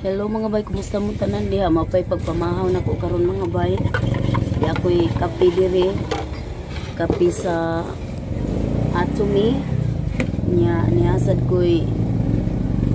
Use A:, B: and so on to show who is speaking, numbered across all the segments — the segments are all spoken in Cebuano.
A: Hello mga bay, kumusta mo tanan diha? Mapay pagpamahaw nako karon mga bay. Di ako'y kape diri. Kape sa Atomy. Nya nihasad ko'y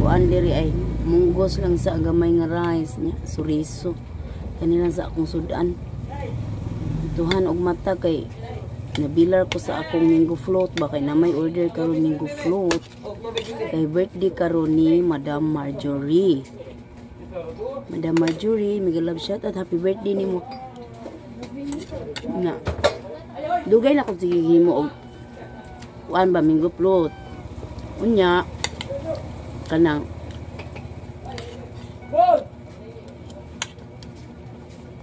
A: kuan diri ay munggos lang sa gamay nga rice nya suriso. Kani lang sa akong sudan. Tuhan og mata kay nabilar ko sa akong mango float ba kay na may order karon mango float kay birthday karon ni Madam Marjorie. Madam Marjorie, mega love shout at happy birthday nimo. Na. Dugay na ko sige himo og kuan ba mango float. Unya kanang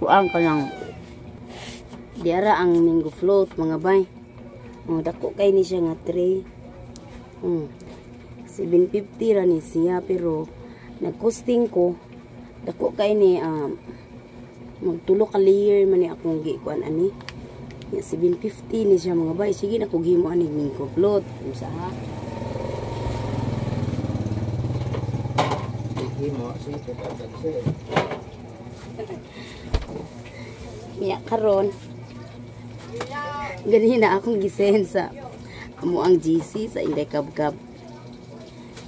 A: kuan kanang diara ang mango float mga bay. Oh, dako kay ni siya nga tray. 750 ra ni siya pero nagcosting ko dako kay ni magtulo ka layer man ni akong gikuan ani. Ya, 750 ni siya mga bay. Sige na kog himo ani mango float. Unsa ha?
B: Himo si sir.
A: Ya karon ganina akong gisend sa amo ang GC sa Inday Kabkab.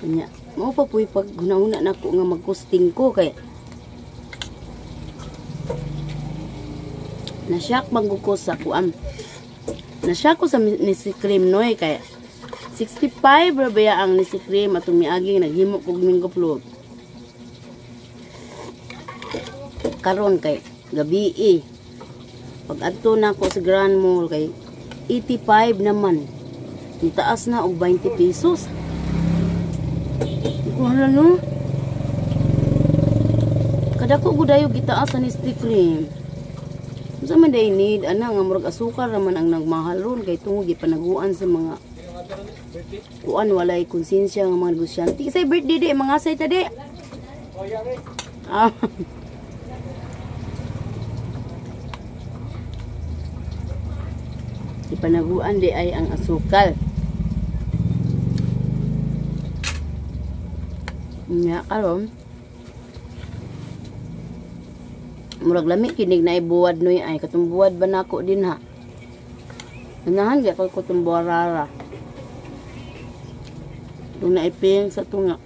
A: Kanya mao pa puy pag hunahuna nako nga mag-costing ko kay na-shock man ko sa kuan. Na-shock ko sa Nestle cream noy kay 65 ra ba ang Nestle cream atong miaging naghimo kog mango float. Karon kay gabi eh. Pag adto na ako sa Grand Mall kay 85 naman. Nitaas na og 20 pesos. Ko hala no. Kadako gud ayo gitaas sa Nestle cream. Unsa man day need ana nga murag asukar ra man ang nagmahal ron kay tungod gipanaguan sa mga kuan walay konsensya nga mga negosyante. Say birthday di mga say ta di. Ah. Ipanaguan di ay ang asukal. Nya karon murag lami kinig na ibuwad noy ay katong buwad ba nako din ha. Ganahan gyud ko katong buwarara. Tung naiping sa tunga.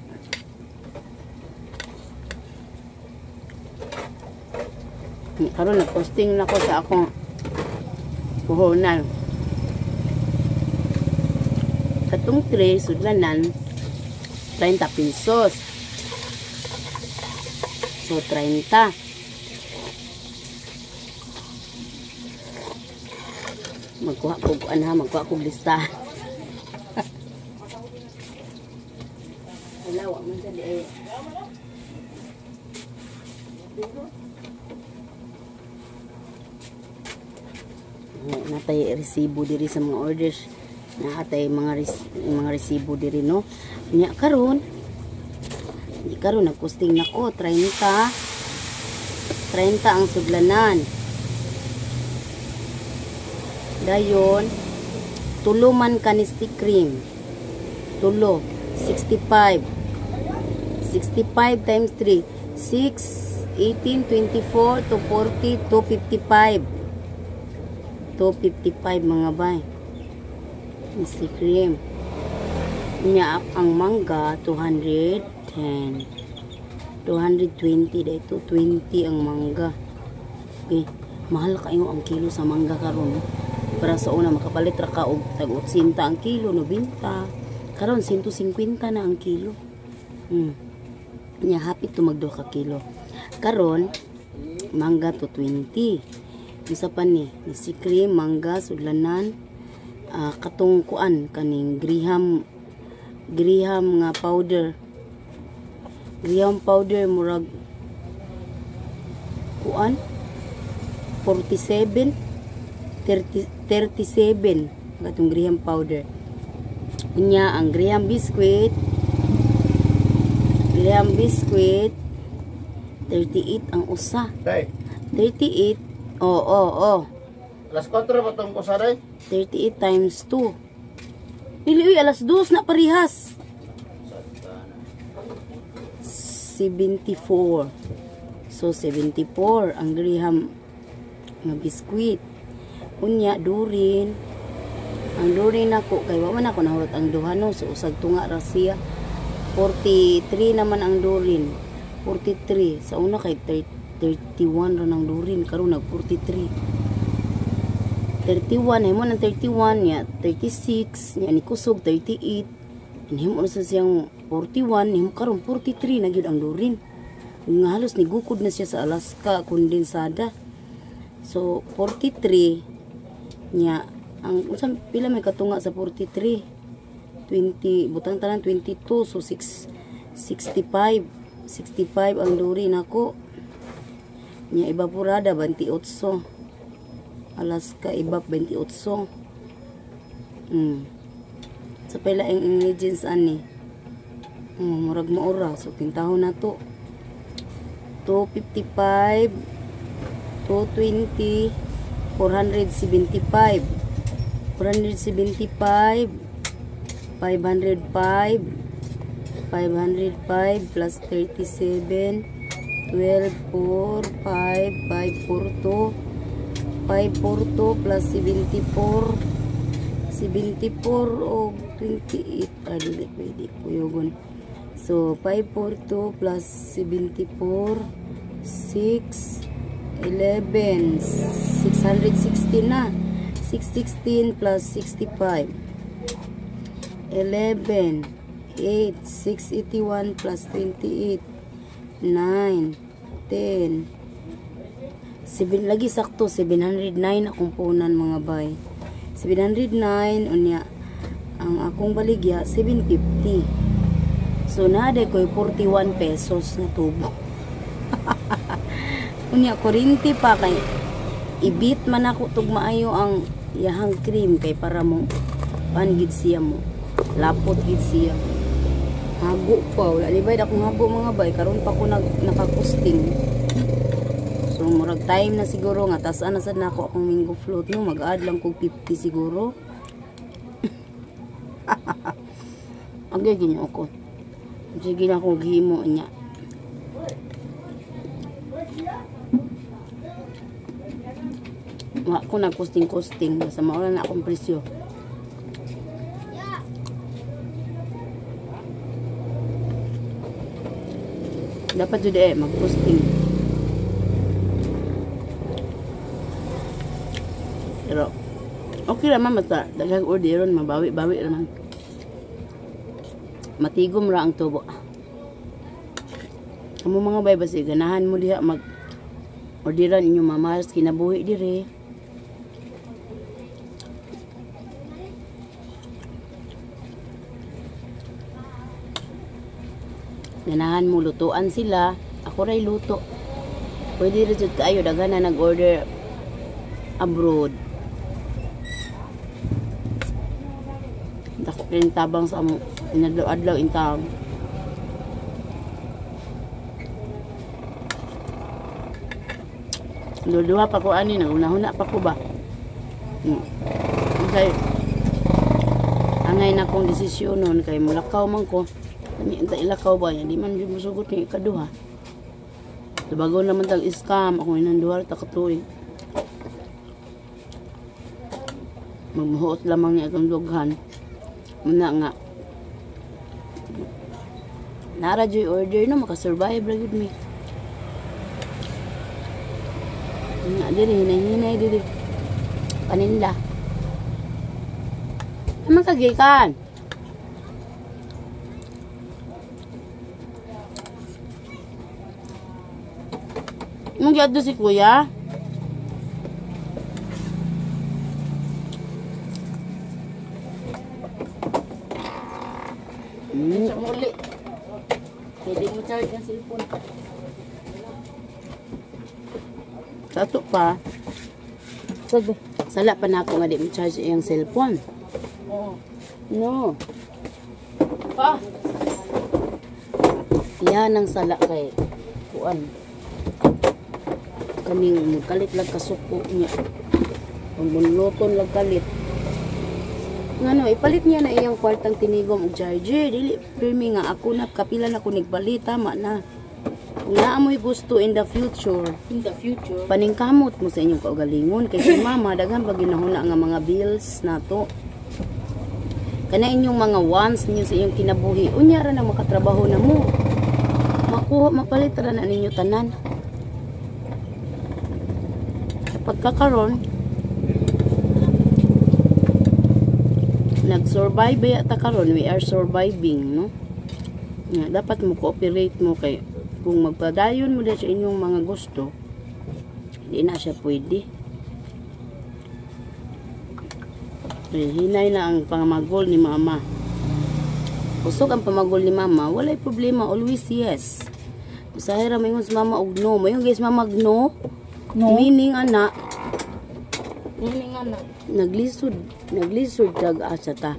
A: Karon nagposting nako sa akong puhunan. Katong tray sudlanan 30 pesos. So 30. Magkuha ko kuan ha, magkuha ko lista. Wala wa man sa di ay. Natay resibo diri sa mga orders. Naatay mga resibo diri no. Nya karon. Di karon nagposting nako 30. 30 ang sudlanan. Dayon tulo man ka Nestle cream. Tulo 65. 65 times 3 6 18 24 to 40 to 55. 255 mga bay. Nestle cream. Nya ang mangga 210. 220 dahil 220 ang mangga. Okay, mahal kayo ang kilo sa mangga karon no? Para sa una makapalit ra ka og tag 80 ang kilo, 90. Karon 150 na ang kilo. Nya hapit to magduha ka kilo. Karon mangga 220. Isa pa ni Nestle cream, mangga sudlanan, katong kuan kaning Graham nga powder. Graham powder murag kuan 47 30, 37 katong Graham powder. Unya ang Graham biscuit 38 ang usa.
B: Day.
A: 38. Oh.
B: Alas 4 ba tong usa day?
A: 38 times 2. Dili uy, alas 2 na parihas. 74. So 74 ang Graham nga biskwit. Unya durin. Ang durin nako kay wa man ako nahurot ang duha no, so usag tunga ra siya. 43 naman ang durin. 43 sa una kay 31 ra nang durin, karon nag 43. 31 himo nang 31 nya 36 nya ni kusog 38. Himo na sa siyang 41, himo karon 43 na gyud ang durin. Nga halos ni gukod na siya sa Alaska kondensada. So 43 nya ang unsa pila may katunga sa 43? 20 butang tanan 22, so 6 65. 65 ang durin nako. Nya evaporada 28. Alaska evap 28. Sa pila ang ingredients ani. Murag maura, so kintahon na to. 255, 220, 475. 475, 505, 505 plus 37, 12, 4, 5, 5, 4, 2, 5, 4, 2 plus 74, 74 o 28. Dili pwede puyogon. So 542 plus 74, 6, 11, 616 na. 616 plus 65, 11, 8, 681 plus 28, 9, 10, 7, lagi sakto 709 akong punan mga bay. 709 unya ang akong baligya 750. So naaday ko'y 41 pesos na tubo. Unya kurinti pa kay ibit man ako tug maayo ang yahang cream kay para mo pan gid siya mo. Lapot gid siya. Hago pa wala libay akong hago mga bay, karon pa ko nakakusting. So murag time na siguro nga taas-an na sad nako akong mango float no, mag-add lang kog 50 siguro. Agay ginoo ko. Sige na ko gihimo niya. Wa ko na kusting-kusting basta maula na akong presyo. Dapat jud mag-posting. Pero okay ra man basta daghang orderon, mabawi-bawi ra man. Matigom ra ang tubo. Kamo mga bay basi ganahan mo diha mag orderan inyo mamahal kinabuhi dire. Ganahan mo lutuan sila, ako ray luto. Pwede ra jud kaayo daghan na nag-order abroad. Dako rin tabang sa amo inadlaw-adlaw intang. Duha pa ko ani, nagunahuna pa ko ba. Okay. Angay na kong desisyon nun kay mulakaw man ko. Ani ta ilakaw ba di man jud mosugot ni ikaduha. Tubagon naman tag scam ako inang duha ta katuig. Magmuhot lamang ni atong dughan. Muna nga. Nara joy order no makasurvive ra gyud mi. Nga diri hinay-hinay diri. Paninda. Naman kagikan. Mong giadto si kuya? Sa muli. Pwede mo charge ang cellphone. Sato pa.
B: Sabi.
A: Sala pa na ako nga di mo charge iyang cellphone.
B: Oo.
A: No.
B: Pa.
A: Yan ang sala kay kuan. Kaning kalit lang kasuko niya. Ang bunloton lang kalit. Ngano ipalit niya na iyang kwartang tinigom og charger. Dili pirmi nga ako na kapila na ko nigbalit, tama na. Kung naa mo'y gusto in the future,
B: In the future.
A: Paningkamot mo sa inyong kaugalingon kay si mama daghan pa ginahuna nga mga bills nato. Kana inyong mga wants ninyo sa inyong kinabuhi, unya ra na makatrabaho na mo. Makuha, mapalit ra na ninyo tanan. Sa pagkakaron, nag-survive ba yata karon, we are surviving, no? Nga, dapat mo cooperate mo kay kung magpadayon mo din sa inyong mga gusto, di na siya pwede. Eh, hinay na ang pamagol ni mama. Usog ang pamagol ni mama, walay problema, always yes. Usahay ra maingon sa mama og no. Mayon guys, mama og no.
B: No.
A: Meaning ana,
B: Meaning ana.
A: Naglisod, naglisod tag asa ta.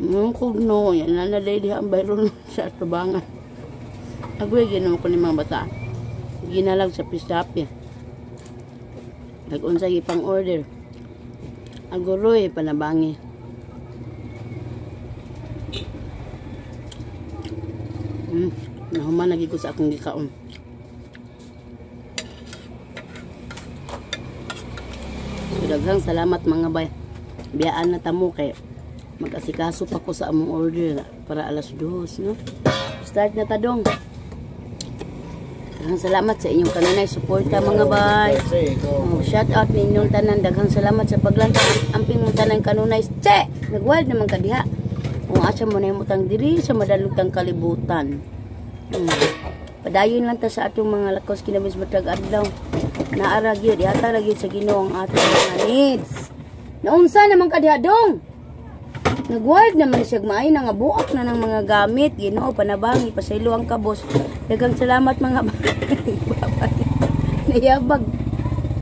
A: Mungkog no, yan na na diha ang bayron sa tubangan. Agoy ginom ko ni mga bata. Ginalag sa pistapi. Nag-unsa ipang order. Aguroy panabangi. Nahuman lagi ko sa akong gikaon. So, daghang salamat mga bay. Biyaan na tamo kay mag-asikaso pa ko sa among order para alas 2, no? Start na ta dong. Daghang salamat sa inyong kanunay suporta mga bay. Oh, shout out ninyong tanan. Daghang salamat sa paglanta. Amping mong tanan kanunay. Che! Nagwild naman ka diha. Kung asa mo na yung utang diri sa madalutang kalibutan. Padayon lang ta sa atong mga lakos kinabis matag adlaw. Naara gyud, ihatag ra gyud sa Ginoo ang atong mga needs. Naunsa naman ka diha dong? Nagwild naman siya maayo na nga buak na ng mga gamit. Ginoo, panabangi, pasaylo ang kabos. Daghang salamat mga babay. Nayabag.